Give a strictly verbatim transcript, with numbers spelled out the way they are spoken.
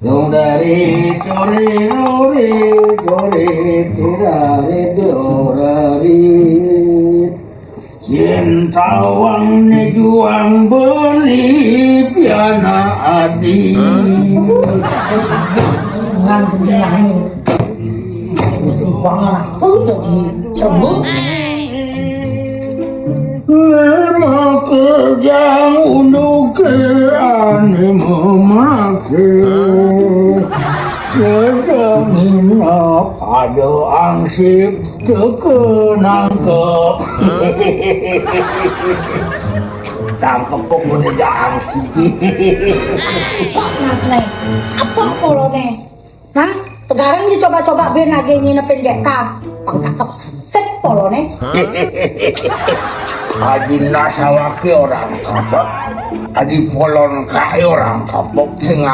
Dong dari tori rori tori tirare dorari. Yen tawang ne juang beli piana adi. Ngan kenyang. Mesti banget. Tuh jadi cembung. Maka jang unduke ane memake. Sedang ina pada angsip teke nangkep. Tangkep kok udah angsip. Kok Mas Neng? Apa polone? Hah? Sekarang dicoba-coba ben lagi nginepin J K. Pangkakep angsip polone. Adi nasawake orang kapok. Adi polon kae orang kapok sing